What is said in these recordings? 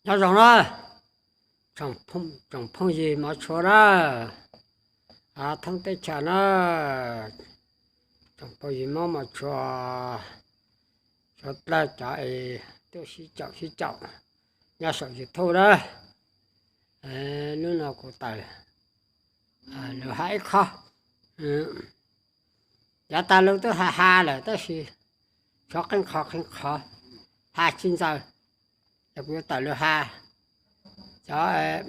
Nyob zoo na, tsoom phooj ywg mov tshua na, thoob teb chaws na, tsoom phooj ywg mov mov tshua, suav dlawg cov es tuaj sib caum sib caum nyob saum YouTube na. Hnub no kuv tawm lug has ib qho, yav tas lug twb has has lawm tab sis tshuav qee qho qee qhov has tsis ntxaws, es kuv yuav tawm lug has cov,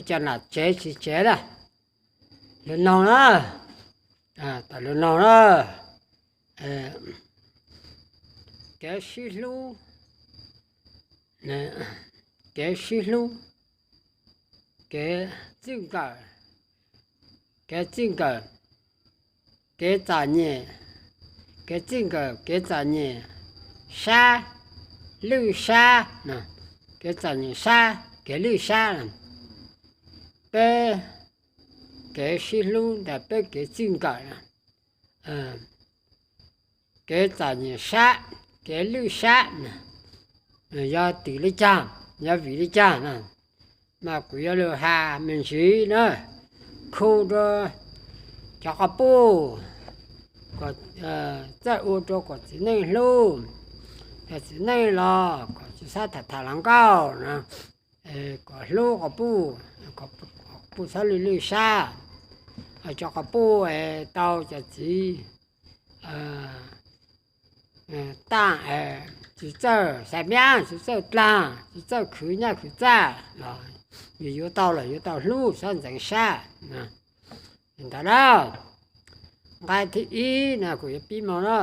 cov nam tsev txiv tsev na, lug noog na, tawm lug noog na. Kev sib hlub, kev sib hlub, kev txij nkawm, kev txij nkawm, kev txom nyem, kev txij nkawm kev txom nyem, sab, lwj sab, kev txom nyem sab kev lwj sab, peb kev sib hlub ntawm peb kev txij nkawm na, kev txom nyem sab, kev lwj sab, yog tim li caag, yog vim li caag na, mas kuv yuav lug has me ntsis na, khu rua cov quas puj, txawj ua rua kom txiv neej hlub, yog txiv neej los kom tsis txhob tham tham hluas nkauj na, kom hlub quas puj, puj txhob lwj lwj sab, cov quas puj tau cov txiv taaj, tsis txawj xa miab, tsis txawj dlaag, tsis txawj khwv nyaj khwv txaj los yus yuav tau los yuav tau hlub, txhob ntxeev sab. Ntawd na, nqai thib ib no kuv yuav pib moog na,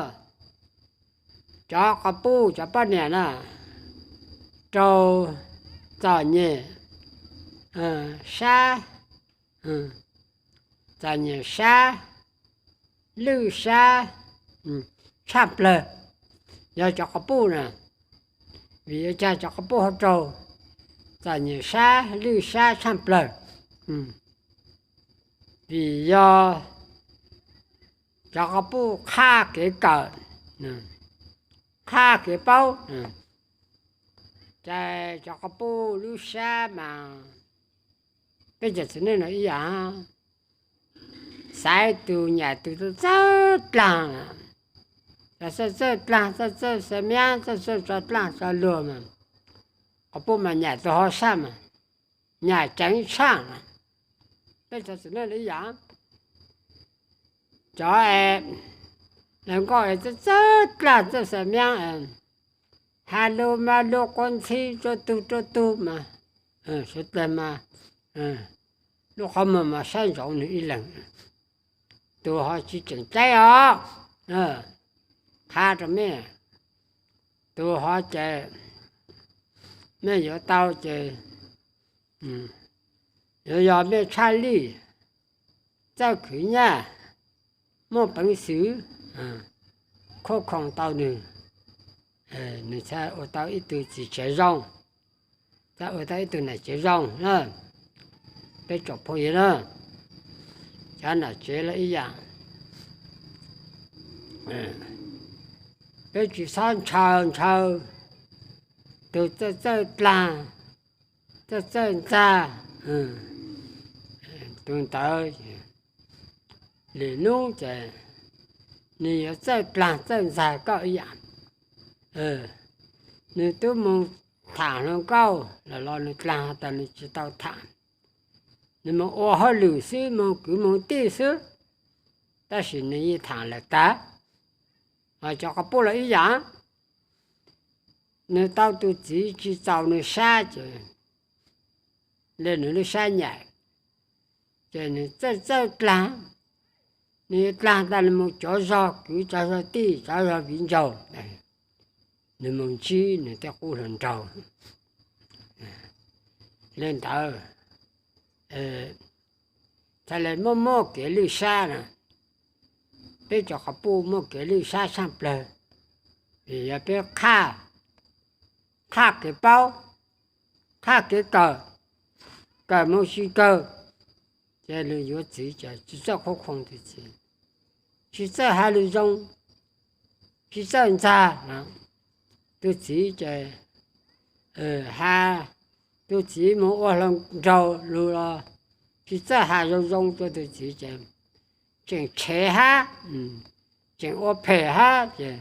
cov quas puj cov poj niam na, raug txom nyem sab, txom nyem sab, lwj sab tshaj plawg. Yog cov quas puj na, vim ua caag cov quas puj ho raug txom nyem sab lwj sab tshaj plawg? Vim yog cov quas puj qhaj kev kawm, qhaj kev paub. Ces cov quas puj lub sab mas peb cov txiv neej no ib yam, xaiv tug nyam tug txawj dlaag, txawj txawj dlaag, txawj txawj xa miab, txawj txawj tso dlaag tso luag mas, quas puj mas nyam tug hov sab mas, nyam ceev tshaaj. Peb cov txiv neej no ib yam, cov hluas nkauj txawj txawj dlaag txawj xa miab, has lug mas lug quav ntxhi rua tug rua tug mas, suav dlawg mas lub qhov muag mas saib ntsoov nwg ib leeg. Tug ho tsis tseem ceeb os, qha rua mej, tug ho ces mej yuav tau ces yuav yog mej tshaj lij, txawj khwv nyaj, muaj peev xwm, khuaj khoom tau nwg, nwg txhaj ua tau ib tug txiv tsev zoo, txhaj ua tau ib tug nam tsev zoo na. Peb tsoom phooj ywg na, cov nam tsev los ib yam, peb tsis txhob ntshaw ntshaw tug txawj txawj dlaag, txawj txawj ntxag, tug ntawd lwm nub ces nwg yuav txawj dlaag txawj ntxag koj ib yam. Nwg tub moog tham hluas nkauj los los nwg dlaag has tas nwg tsis tau tham, nwg moog ua hauj lwm xwb, moog kwv moog tij xwb, tab sis nwg yeej tham lawm tag. Cov quas puj los ib yam, nwg tau tug txiv tsis txaus nwg sab ces le nwg lub sab nyam, ces nwg txawj txawj dlaag, nwg yuav dlaag tas nwg moog cov zog kwv cov zog tij cov zog viv ncaus, nwg moog ntsib nwg tej qub hluas nraug. Le ntawd, txhaj le muaj muaj kev lwj sab na, peb cov quas puj muaj kev lwj sab tshaaj plawg, vim yog peb qhaj, qhaj kev paub, qhaj kev kawm, kawm moog tsis kawg, ces lwm yuav txiv ces tsis txawj khuv khoom tug txiv, tsis txawj has lug zoo, tsis txawj ntxag, tug txiv ces ha, tus txiv mus ua hluas nraug lug los tsis txawj has zoo zoo rua tus txiv ces tseem tshev hab, tseem ua phem hab ces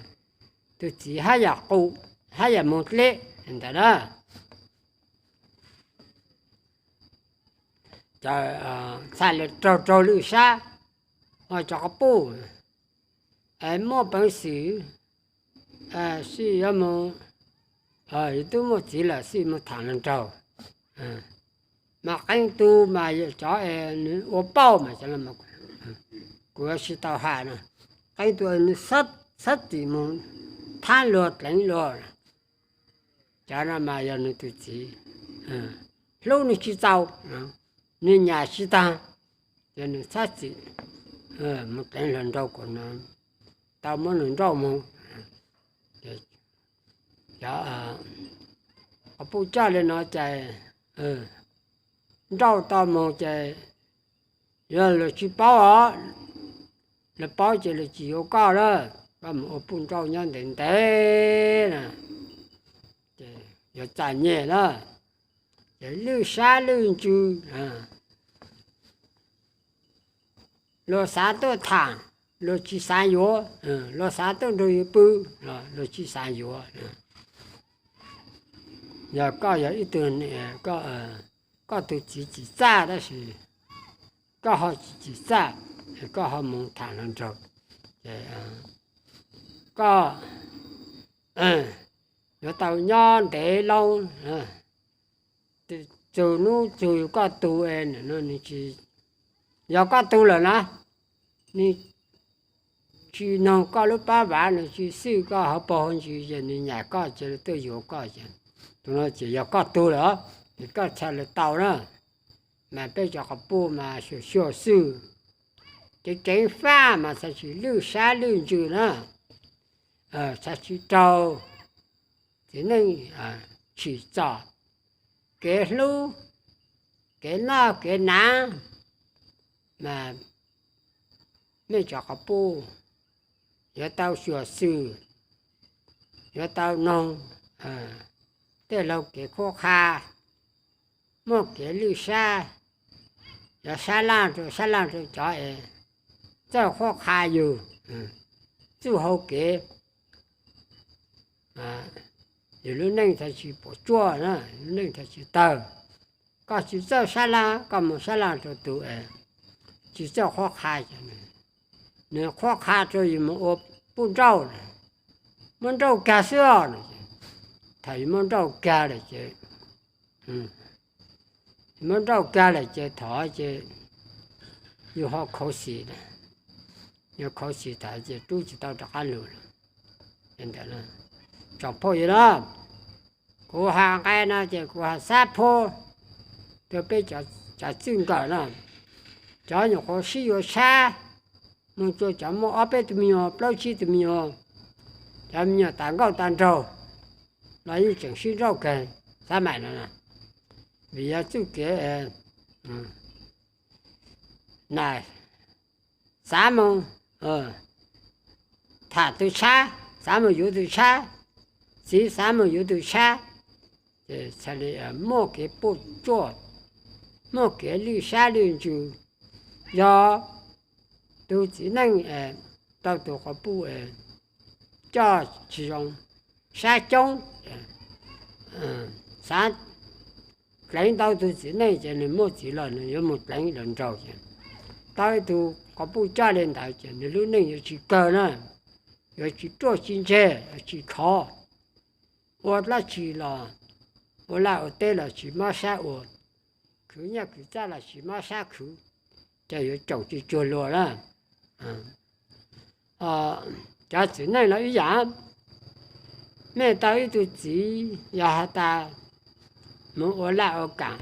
tus txiv hab yam qus, hab yam moog dleb ntawd na. Cov txhaj le raug raug lwj sab, cov quas puj muaj peev xwm xij yuav moog, yus tub muaj txiv lawm xij moog thaam hluas nraug. Mas qee tug mas cov es nws ua pauj mas, kuv yuav tsis tau has no, qee tug nws xab tim moog thaab luag dleev luag. Cov no mas yog nws tus txiv hlub nws tsis txaus, nws nyam tsis taag, ces nws xab tim moog dleev hluas nraug kuas tau muab nws nrauj moog. Quas puj coj le no ces nrauj tau moog ces yog luag tsis paub os, luag paub ces luag tsis yuav koj lawm, koj mus ua puj nrauj nyob ntev ntev na, yuav txom nyem na. Ces lwj sab lwj ntsws, luag xav tuaj thaam, luag tsis xav yuav, luag xav tuaj nrug yus pw, luag tsis xav yuav. Yog koj yog ib tug, koj tug txiv tsim txaj tab sis koj ho tsis tsim txaj, koj ho mus thaam hluas nraug, ces koj yuav tau nyob ntev loo, txug nub txug koj tug es, yog koj tug lawm na, nws tsis noog koj lub pab vav, nws tsis xwj koj hauv paug hauv ntsis ces nws nyam koj ces tuaj yuav koj ces, tus no ces yog koj tug lawm, es koj txhaj le tau na. Mas peb cov quas puj mas xyuam xyuam xwm, ceev ceev faj mas txhad tsis lwj sab lwj ntsws na, txhad tsis raug txiv neej tsim txom kev hlub, kev noj kev hnav. Mas mej cov quas puj yuav tau xyuam xwm, yuav tau noog tej laug kev qhuab qha, muaj kev lwj sab, yuav sab laj rau sab laj rau cov es txawj qhuab qha yus, txuj hau kev, yus lub neej txhad tsis puas tsuaj, lub neej txhad tsis tawg. Koj tsis txawj sab laj, koj mus sab laj rau tus es tsis txawj qhuab qha, nws qhuab qha rau yus mus ua puj nrauj, muab nrauj kag xwb os. Thaum yus muab nrauj kag lawm ces, muab nrauj kag lawm ces thov ces yus ho khuv xim, yus khuv xim tas ces rub tsis tau rov qab lug lawm. Tsoom phooj ywg na, kuv has nqe no ces kuv has xab phob rau peb cov txwj nkawm na. Cov nyuam qhuav sib yuav tshab, mus rua cov muaj ob peb tug me nyuam, plaub tsib tug me nyuam, cov me nyuam tas nkauj tas nraug los yeej tseem sib nrauj kawg xab maim no. Vim yog txuj kev nam xav mus tham tug tshab, xav mus yuav tug tshab, txiv xav mus yuav tug tshab, ces txhad le muaj kev puj tsuaj, muaj kev lwj sab lwj ntsws. Yog tug txiv neej tau tug quas puj coj tsis zoo, sab coob, xav dleev tau tug txiv neej ces nws muaj txiv los nws yuav mus dleev hluas nraug ces tau ib tug quas puj coj le ntawd ces nws lub neej yuav tsis kawg na, yuav tsis ruaj tsis ntseg, yuav tsis khov. Ua dlaab tsi los, ua laj ua teb los tsis mob sab ua, khwv nyaj khwv txaj los tsis mob sab khwv, ces yuav caum tsis cuag luag na. Cov txiv neej los ib yam, mej tau ib tug txiv yog has tas mus ua laj ua kaam,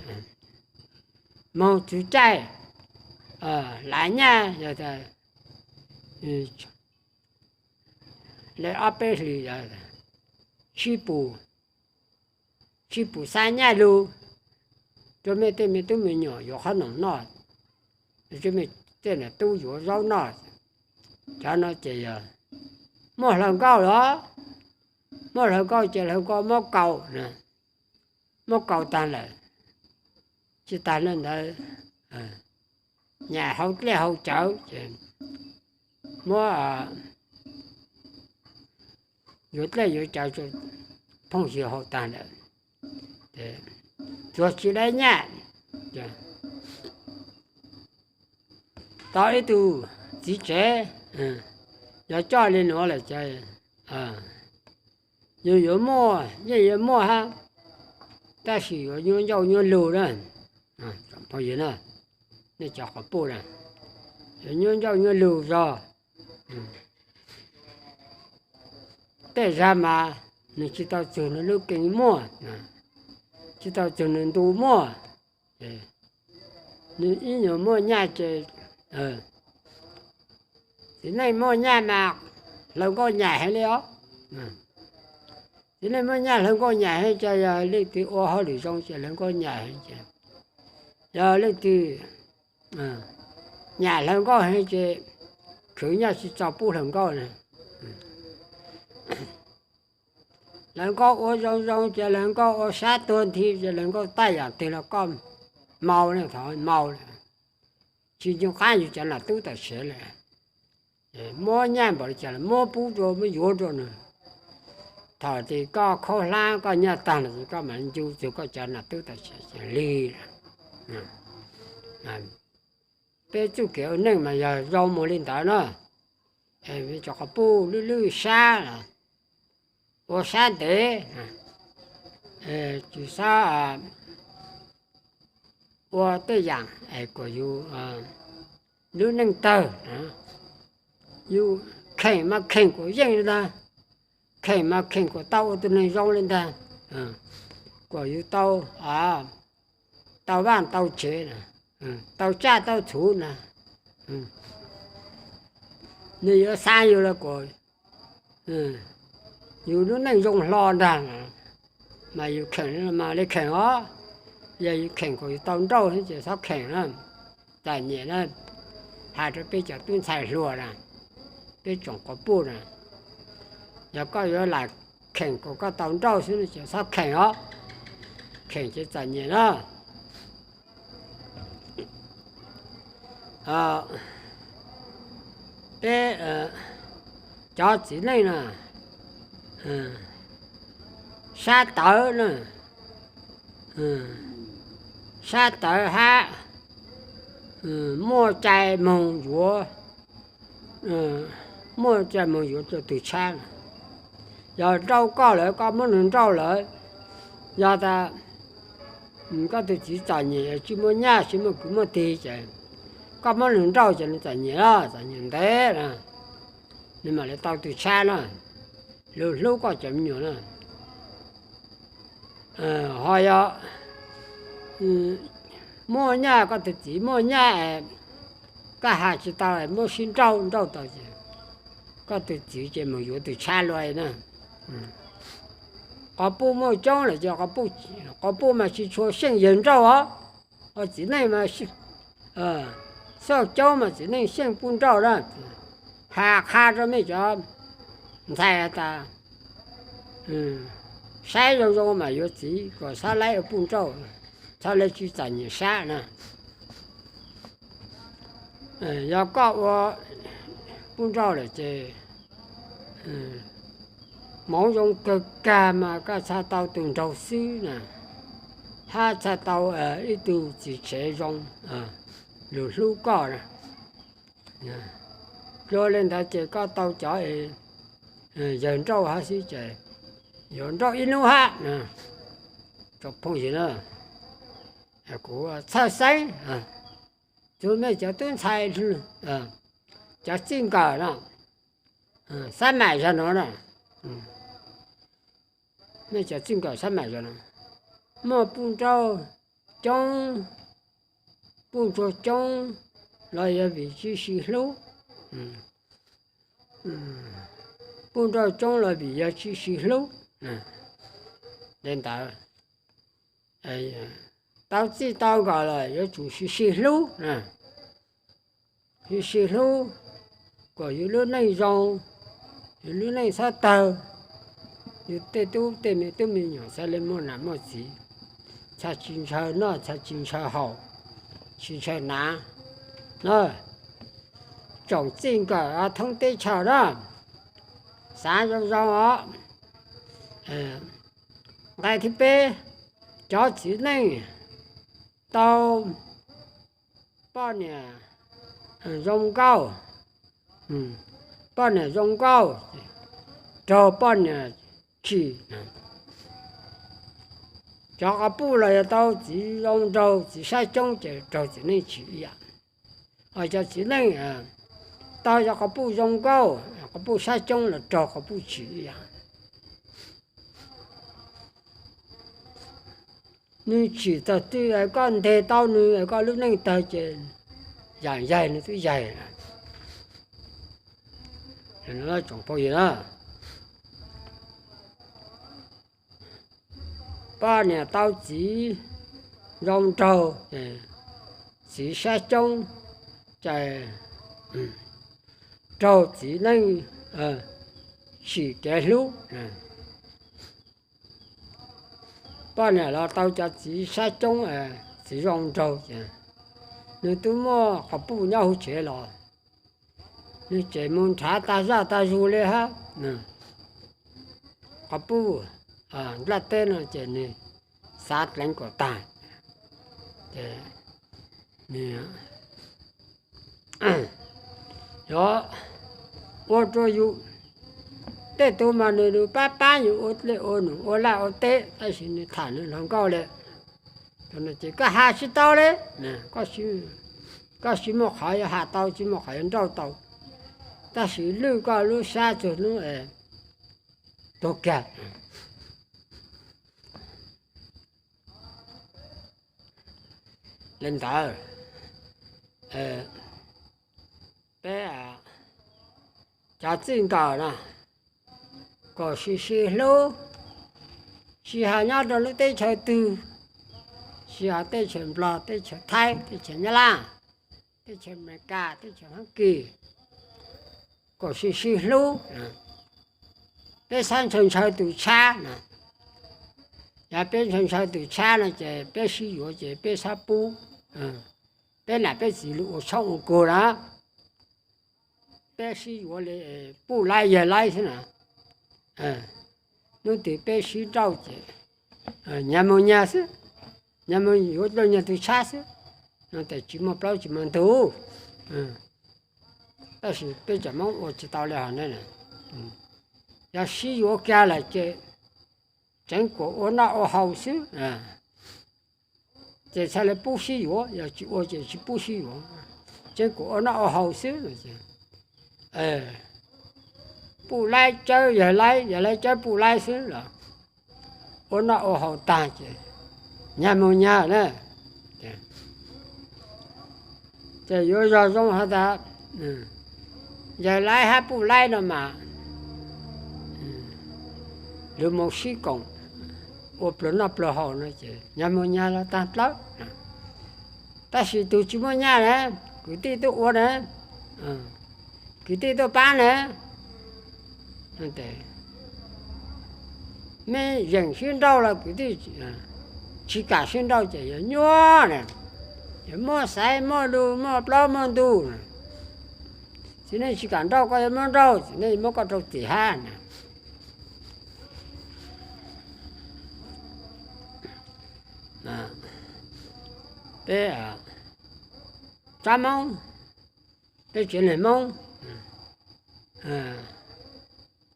moog txug caij, lav nyaj yog le ob peb hlis, sib pum, sib pum xab nyaj lug rua mej tej me tub me nyuam yuav qhob noom noj, rua mej tej nam tub yuav zaub noj. Cov no ces yog muaj hluas nkauj los, muaj hluas nkauj ces hluas nkauj muab kaum na, muab kaus tag lawm. Tsis tas li ntawd, nyam hau dlej hau cawv ces muab yuav dlej yuav cawv rau phooj ywg hau tag lawm, txuag tsis dab nyaj. Tau ib tug txiv tsev, yog coj li nuav lawm ces yus yuav muaj yeej yuav muaj hab, tab sis yuav nyuaj ncauj nyuaj lug na. Phooj ywg, nej cov quas puj na, yuav nyuaj ncauj nyuaj lug zog. Tej zag mas nws tsis tau txug nws lub keeb muaj, tsis tau txug nws ntu muaj. Nws ib nyuag muaj nyaj ces, txiv neej muaj nyaj mas hlawv nkauj nyam heev li os. Txiv neej muaj nyaj hlawv nkauj nyam heev ces yog leej twg ua hauj lwm zoo ces hlawv nkauj nyam heev ces, yog leej twg nyam hlawv nkauj heev ces khwv nyaj tsis txaus pub hlawv nkauj na. Hlawv nkauj ua zoo zoo ces hlawv nkauj ua sab tuag nthi ces hlawv nkauj taj yam twg los koj mau ne, thov mau lawm, tsis ncu qab yus cov nam tub tam sim lawm. Muab nyaj npaum li cas los muab pub rau, muab yuav rau nws. Thaum twg koj khaub hlab koj nyaj tag lawm ces koj mam ncu txug koj cov nam tub tam sim lig. Peb txuj kev ua neej mas yog zoo mus li ntawd na. Cov quas puj lwj lwj sab, ua sab ntev, tsis xob ua tej yam kom yus lub neej tawg. Yus kheem mas kheem kom yeej li ntag, kheem mas kheem kom tau ua tus neeg zoo li ntag, kom yus tau, tau vaj tau tsev, tau tsaj tau txhu na. Nws yuav xa yus los kom yus lub neej zoo hlo ntag, mas yus kheem mas li kheem os. Yog yus kheem kom yus tau nrauj ces txhob kheem na, txom nyem na. Has rau peb cov tub ntxhais hluas na, peb tsoom quas puj na, yog koj yuav lam kheem kom koj tau nrauj xwb no ces txhob kheem os, kheem ces txom nyem na. Peb cov txiv neej na, sab tawv na, sab tawv hab muaj cai moog yuav, muaj cai moog yuav rau tug tshab. Yog nrauj koj lawm koj muab nwg nrauj lawm, yog tas koj tug txiv txom nyem tsis muaj nyaj tsis muaj kwv muaj tij ces koj muab nwg nrauj ces nwg txom nyem, txom nyem ntev na, nwg mam li tau tug tshab na, lug hlub koj cov me nyuam na. Ho yog muaj nyaj, koj tug txiv muaj nyaj, koj has tsis tau muab sib nrauj, nrauj tau ces koj tug txiv ces moog yuav tug tshab lug na. Quas puj muaj coob lawm ces quas puj mas tsis tshua xyeej yawg nrauj os. Txiv neej mas xauj coob mas txiv neej xyeej puj nrauj na. Has qha rau mej cov ntxhais tas saib zoo zoo mas yuav txiv kom txhob laib ua puj nrauj, txhob laib tsis txom nyem sab na. Yog koj ua puj nrauj lawm ces hmoov zoo kawg kag mas koj txhaj tau tug nraug xwb na, hab txhaj tau ib tug txiv tsev zoo lug hlub koj na. Dlua li ntawd ces koj tau cov yawg nrauj hab xwb ces yuav nrauj ib hnub hab. Tsoom phooj ywg na, kuv txhawj xeeb, txug mej cov tub ntxhais, cov txij nkawm no, xab mam zog no na, mej cov txij nkawm xab mam zog no, muaj puj nrauj coob, puj ntsuag coob los yog vim tsis sib hlub. Puj nrauj coob los vim yog tsis sib hlub. Li ntawd, tau txij tau nkawm los yuav tsum sib sib hlub. Sib sib hlub kom yus lub neej zoo, yus lub neej txhob tawg, yus tej tub tej me tub me nyuam xav li muaj nam muaj txiv. txhaj tsis ntshaw noj, txhaj tsis ntshaw haus, tsis ntshaw hnav na. Tsoom txij nkawm thoob teb chaws na, xav zoo zoo os. Nqe thib peb, cov txiv neej tau poj niam zoo nkauj, poj niam zoo nkauj raug poj niam tsim. Cov quas puj los yog tau txiv zoo nraug txiv sab coob ces raug txiv neej tsim ib yam. Cov txiv neej tau cov quas puj zoo nkauj, quas puj sab coob los raug quas puj tsim ib yam. Nws tsim txog twg koj nteg tau nws, koj lub neej tawg ces yam yaig nws twb yaig. Poj niam tau txiv zoo nraug, txiv sab coob, ces raug txiv neej tsim kev hlub. Poj niam los tau cov txiv sab coob, txiv zoo nraug ces nws twb muaj quas puj nyob hauv tsev los, nws tseem mus nrhav tag zaj tag zug li hab. Quas puj nplaj teb no ces nws xav dleev kom tag, ces nws yuav ua rua yus. Tej tug mas nws pab pab yus ua dlej ua num ua laj ua teb, tab sis nws tham nws hluas nkauj li. Ces koj has tsis tau li, koj tsis muaj qhov yuav has tau, tsis muaj qhov yuav nrauj tau, tab sis lwj koj lub sab txug hnub tuag kiag. Li ntawd, peb cov txij nkawm no kom sib sib hlub, tsis hais nyob rau lub teb chaws twg, tsis hais teb chaws Nplog, teb chaws Thaib, teb chaws Nyab Laj, teb chaws Amelikas, teb chaws Fab Kis, kom sib sib hlub. Peb xav ntshaw ntshaw tus tshab na, yog peb ntshaw ntshaw tus tshab no ces peb sib yuav ces peb xav pub peb nam peb txiv lug ua tshoob ua kug na, peb sib yuav li puj laib yawg laib xwb na. Hnub twg peb sib nrauj ces nyag mus nyag xwb, nyag mus yuav dua nyag tus tshab xwb, no ces tsis muaj plaub tsis muaj ntug. Tab sis peb cov Hmoob ua tsis tau li hov ne. Yog sib yuav kiag lawm ces tseev kuas ua noj ua haus xwb, ces txhaj li pub sib yuav, yog tsis ua ces tsis pub sib yuav, tseev kuas ua noj ua haus xwb. Puj laib cawb yawg laib, yawg laib cawb puj laib xwb los ua noj ua haus tag ces nyag mus nyag na. Ces yuav zog zoo has tas yawg laib hab puj laib no mas lug mus sib koom ua pluag noj pluag haus no ces nyag mus nyag los tag dlawb. Tab sis tug tsis muaj nyaj na, kwv tij tuaj ua na, kwv tij tuaj pab na, mej yeem sib nrauj los kwv tij tsis kam sib nrauj ces yuav nyuaj na, yuav muaj xaiv muaj lug muaj plaub muaj ntug. Txiv neej tsis kam nrauj koj yuav muab nrauj, txiv neej muab koj rau tim hab na. Peb tsob Moob, peb tsev neeg Moob,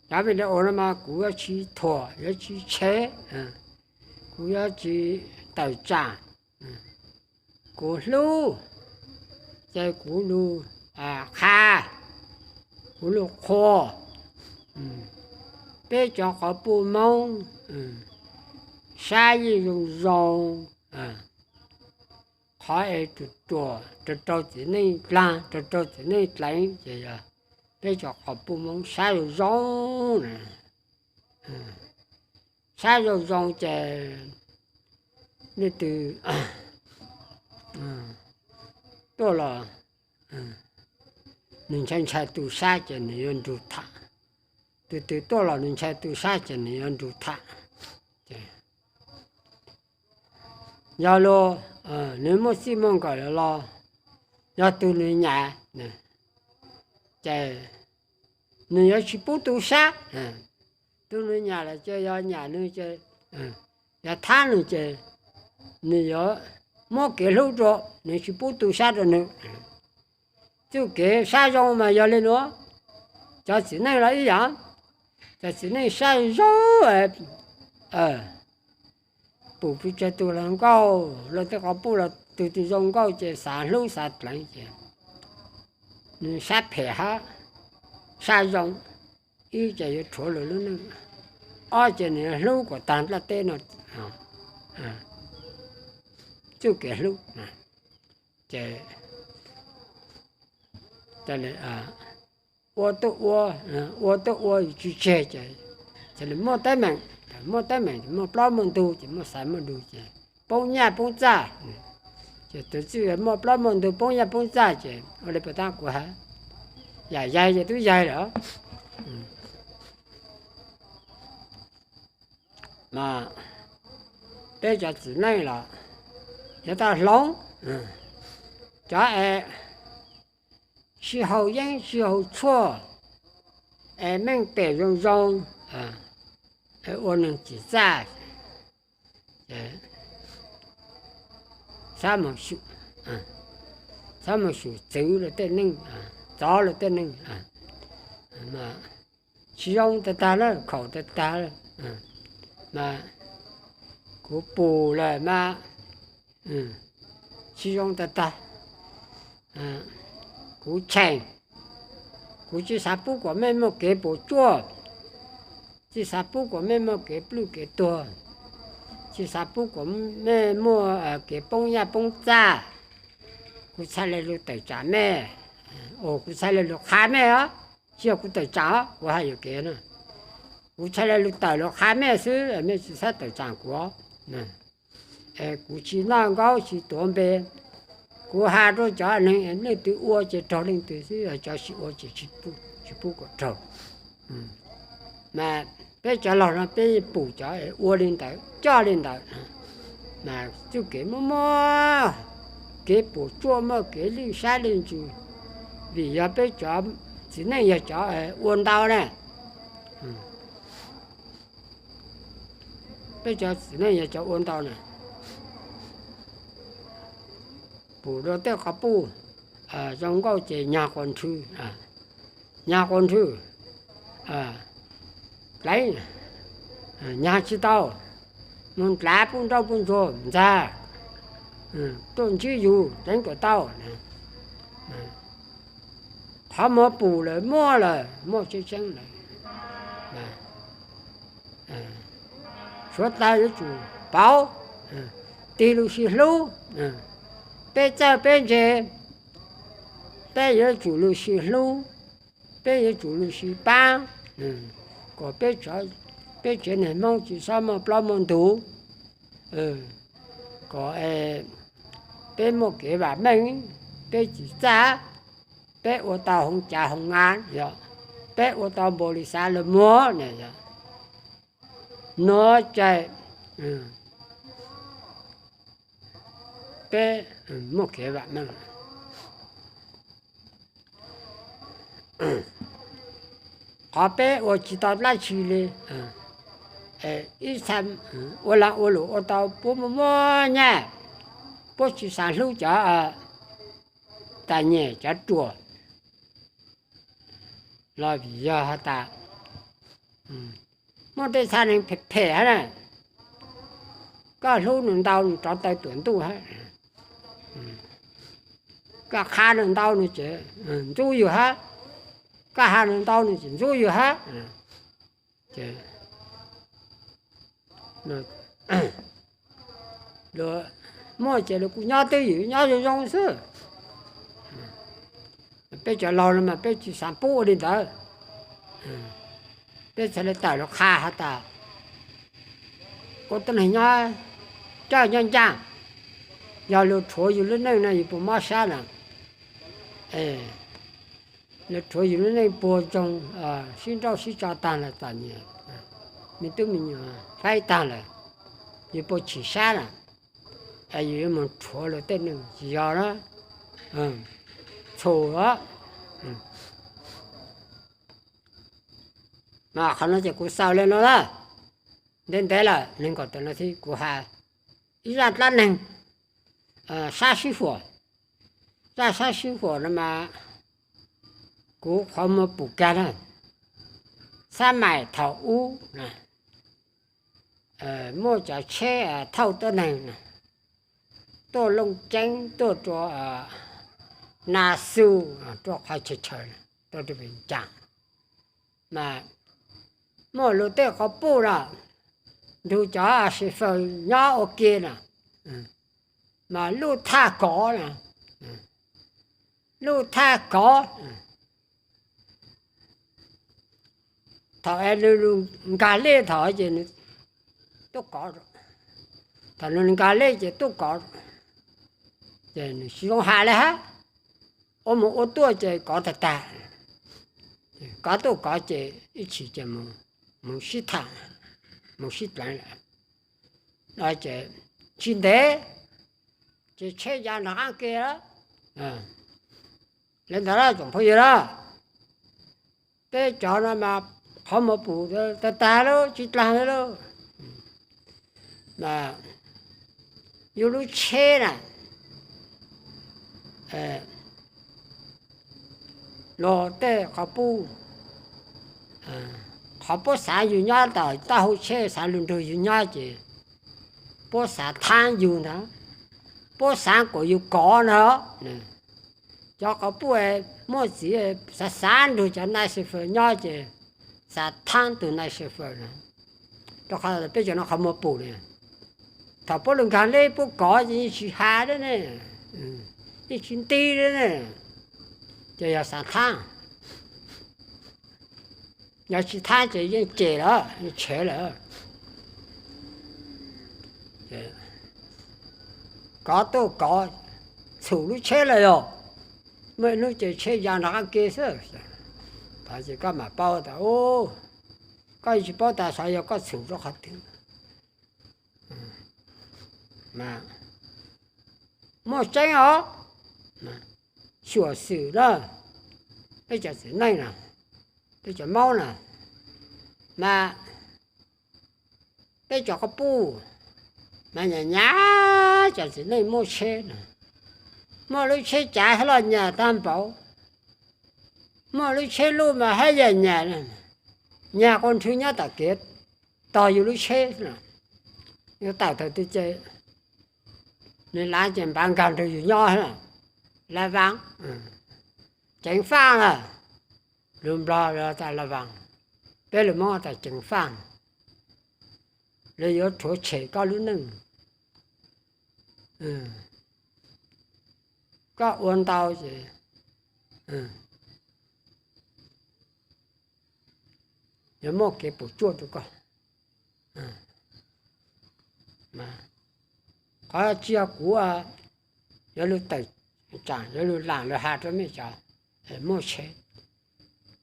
cov video no mas kuv yuav tsis thuam yuav tsis tshev, kuv yuav tsis tawm tsam. Kuv hlub ces kuv lug qha, kuv lug qhuas. Peb cov quas puj Moob sab yeej zoo zoo, qhov es ruam ruam rau rau txiv neej dlaag rau rau txiv neej dleev ces yog peb cov quas puj Moob sab zoo zoo na. Sab zoo zoo ces leej twg tuaj los nws ntshai ntshai tus sab ces nws yuav nrug tham. Tus twg tuaj los nws ntshai tus sab ces nws yuav nrug tham. Ces yog luag, nws muaj txij muaj nkawm lawm los yog tus nws nyam, ces nws yuav tsis pub tu sab. Tus nws nyam lawm ces yog nyam nws ces, yog thab nws ces nws yuav muab kev hlub rau, nws tsis pub tu sab rau nws. Txuj kev sab zoo mas yog li nuav, cov txiv neej los ib yam, cov txiv neej sab zoo, pum pes tsawg tus hluas nkauj los tej qhov puj los tug twg zoo nkauj ces xav hlub xav dleev ces nws sab phem hab sab zoo, ib ces yuav rhuav luag lub neej, ob ces nws yuav hlub kom tag nplaj teb no. Txuj kev hlub ces ua tuaj ua, ua tuaj ua tsis tseg ces, ces muaj teeb meem, muaj teeb meem ces muaj plaub muaj ntug ces muaj xaiv muaj lus ces poob nyaj poob txaj. Ces tus txij muaj plaub muaj ntug poob nyaj poob txaj ces ua li puas tab kuv has, yam yaig ces twb yaig lawm. Mas peb cov txiv neej los yuav tau hloov cov es sib haus yeeb sib haus tshuaj es meej pem zoo zoo, ua neeg tsim txaj, txhob mus xyum txwv luag tej neej, txov luag tej neej, tsis zoo tag tag lawm, khaum tag tag lawm. Mas kuv pum lawm mas tsis zoo tag tag. Kuv cheem, kuv tsis xav pub kom mej muaj kev puas tsuaj, tsis xav pub kom mej muaj kev pluj kev tuag, tsis xav pub kom mej muaj kev poob nyaj poob txaj. Kuv txhaj le lug tawm tsam mej, kuv txhaj le lug qha mej os, tsis yog kuv tawm tsam os, kuv haj yuam kev na. Kuv txhaj le lug tawm lug qha mej xwb, mej tsis txhob tawm tsam kuv. Kuv tsis noj nkaub tsis tuav npe, kuv has rau cov neeg, leej twg ua ces raug leej twg xwb, cov tsis ua ces tsis pub kom raug. Mas peb cov laug no peb pum cov ua li ntawd coj li ntawd, mas txuj kev muaj muaj kev puas tsuaj, muaj kev lwj sab lwj ntsws, vim yog peb cov txiv neej yog cov ua ntau na. Peb cov txiv neej yog cov ua ntau na. Pum rau tej qhov puj zoo nkauj ces nyag quas nrhw, nyag quas nrhw, pleev, nyag tsis tau, mus dlav puj nrauj puj ntsuag ntxag, tuaj ntsib yus teev kom tau. Qhov muag pum lawm muaj lawm, muaj tseeb tseeb lawm. Suav dlawg yuav tsum pauv, tig lub sij hlub, peb txawj peb ntse, peb yuav tsum lub sij hlub, peb yuav tsum lub sij pab, kom peb tsev neeg Hmoob tsis txhob muaj plaub muaj ntug, kom peb muaj kev vam meej, peb tsis txaj, peb ua tau hoo cav hoo av, peb ua tau npaum li xav los muag ne, nuav ces peb muaj kev vam meej. Qhov peb ua tsis tau dlaab tsi li, ib txha ua lag ua luam ua tau puab muaj muaj nyaj, puab tsis xav hlub cov tag nyem cov ruam los vim yog has tas muaj tej txha neeg phem phem hab na, koj hlub nws ntau nws rov taw tuam ntuj hab, koj qha nws ntau nws ces ntxub yug hab, koj has nws ntau nws ces ntxub yug hab. Muaj ces lawv kuj nyob twj ywm nyob zoo zoo xwb. Peb cov laug no mas peb tsis xav pub ua li ntawd, peb txhad le tawm los qha has tas ua tuab neeg nyob coj nyob ncaaj, yog luag rhuav yug lub neej no yug puas mob sab na? Luag rhuav yug lub neej puag ntsoog, sib nrauj sib tso taag lawm, txom nyem, me tub me nyuam faib taag lawm, yug puas chim sab na? Yus yuav mus rhuav luag tej neeg tsis yog na, txhum. Mas qhov no ces kuv xaus li no na, ntev ntev lawm, neeg kom tawm no thiab kuv hais ib zaj dab neeg sab sib huam. Zaj sab sib huam no mas kuv qhov muag pum kag na. Xab maim thaum ub muaj cov tsheb thauj tuab neeg tuaj Looj Ceeb tuaj rua Na Xu, rua qhov chaw chaw tuaj rua pem Cas, mas muaj luag tej quas puj na, nrug cov xi faws nyob ua ke na, mas luj thaj kov na, luj thaj kov. Thaum es nws nkag lej thaum ces nws tub kov, thaum nws nkag lej ces tub kov, ces nws tsis zoo has li hab, ua mus ua tuaj ces kov tag tag, kov tuaj kov ces ib chim ces mus sib tham, mus sib pleev lawm. Ces tsis ntev ces tsheb ya nrov qaab ke lawm. Li ntawd tsoom phooj ywg na, peb cov no mas qhov muag pum tag tag lawm, tsis dlaag li lawm. Yug lub tsheb na, luag tej qhov puj, qhov puab xaav yug nyob tom taub hau tsheb, xaav lug nrug yug nyob ces puab xaav thaab yug ntag, puab xaav kuas yug kov ntag. Cov quas puj muaj txiv xaav xaav nrug cov nais xi faws nyob ces xaav thaab tug nais xi faws na. Rua qhov peb cov no qhov muag pum li, thaum puab lug nkaag lej puab kov ces yeej tsis has li ne, yeej tsis nti li ne, ces yog xaav thaab. Yog tsis thaab ces yeej cem lawm, yeej tshev lawm. Kov tuaj kov txhum lub tsheb lawm yog, muaj ib hnub ces tsheb ya nrov qaab ke xwb. Thaum ces koj mam paub tas, koj yeej tsis paub tas xyov yog koj txhum rua qhov twg. Muaj tseeb os, xyuam xim na, peb cov txiv neej na, peb cov Moob na, mas peb cov quas puj mas nyam nyam cov txiv neej muaj tsheb na, muaj lub tsheb cav loj nyam taag npaum, muaj lub tsheb luj mas hab yam nyam, nyam quas nrhw nyob tom kev tog yug lub tsheb, yug tawm thaum twg ces nws lav ces npav nkaag nrug yug nyob. La vaas, ceev faaj na, lug Nplog tas la vaas, peb lug Moob tas ceev faaj. Lawv yuav rhuav tshem koj lub neej, koj ua ntau ces yuav muaj kev puas tsuaj rua koj. Qhov tsi yog kuv yuav lug tawm tsaam yuav lug laam lug has rua mej cov muaj tsheb.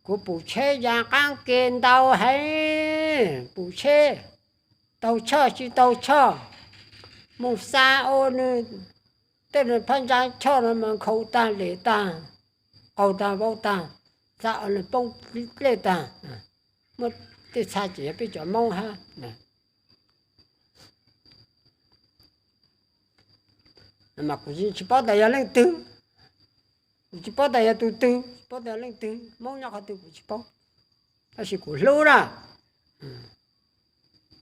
Kuv pum tsheb ya qaab ke ntau heev, pum tsheb taug choj tsi taug choj, mus xa ua nwg tej phab ntsaa choj no mas nkhaus taag lem taag, qaug taag vau taag, xa ua nwg poob dlej taag. Muaj tej txha ces yog peb cov Moob hab. Mas kuv tsis paub tas yog leej twg, kuv tsis paub tas yog tug twg, tsis paub tas yog leej twg, Moob nyob qhov twg kuv tsis paub, tab sis kuv hlub na,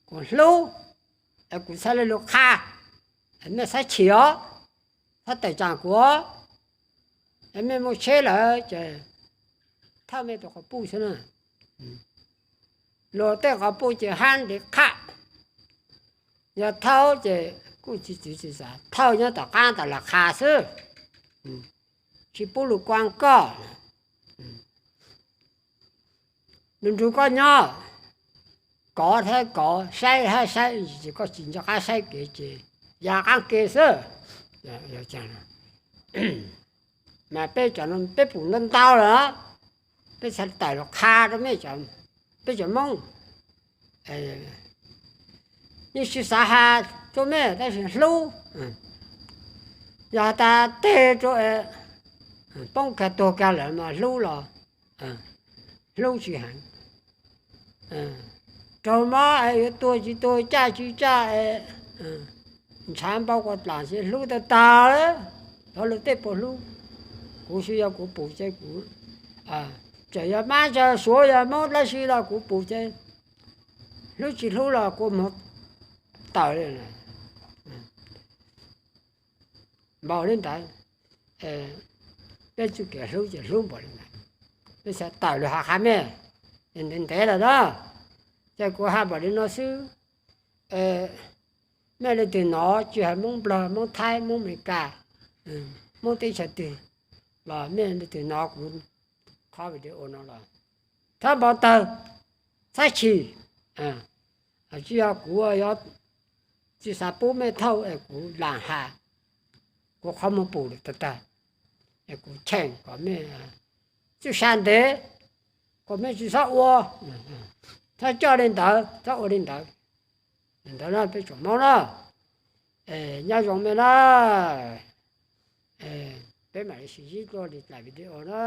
kuv hlub, es kuv txhaj le lug qha, es mej txhob chim os, txhob tawm tsaam kuv os, es mej muaj tsheb lawm ces thauj mej tug quas puj xwb na. Luag tej quas puj ces hab ntev qhaj, yog thauj ces kuj tsis txwv tsis xav, thauj nyob tom qaab tas los qha xwb, tsis pub lug kuas koj. Nrug nrug koj nyob, kov hab kov, saib hab saib, koj tsis nco qab saib kev ces ya qaab ke xwb. Mas peb cov no peb pum ntau ntau lawm, peb txhaj tawm los qha rua mej, peb cov Moob. Yeej tsis xav has rua mej tab sis hlub, Yog tas teg rau poob kag tuag kag lawm mas hlub los hlub tsis heev. Raug mob es yuav tuag tsis tuag, caj tsis caj es ntshav npau quas dlam ces hlub tag tag. Thov luag tej puas hlub. Kuv xwb yog kuv pum ces kuv, txawm yog mab yog suav yog hmoob dab tsi los kuv pum ces hlub tsis hlub los kua muag tawm li. Npaum li ntawd, peb txuj kev hlub ces hlub npaum li ntawd. Peb xav tawm lug hais qha mej ntev ntev lawm na, ces kuv hais npaum li no xwb. Mej leej twg hnov, tsis hais Hmoob Nplog, Hmoob Thaib, Hmoob Amelikas, Hmoob teb chaws twg los mej leej twg hnov kuv qhov video no los thov npau taws, txhob chim. Tsis yog kuv yuav tsis xav pub mej thauj es kuv lam has, kuv qhov muag pum tag tag, es kuv cheem kom mej txuj sa ntev, kom mej tsis txhob ua, txhob coj li ntawd, txhob ua li ntawd. Li ntawd na peb tsoom Hmoob na, nyob zoo mej na, peb mam li sib ntsib dua li daim video na.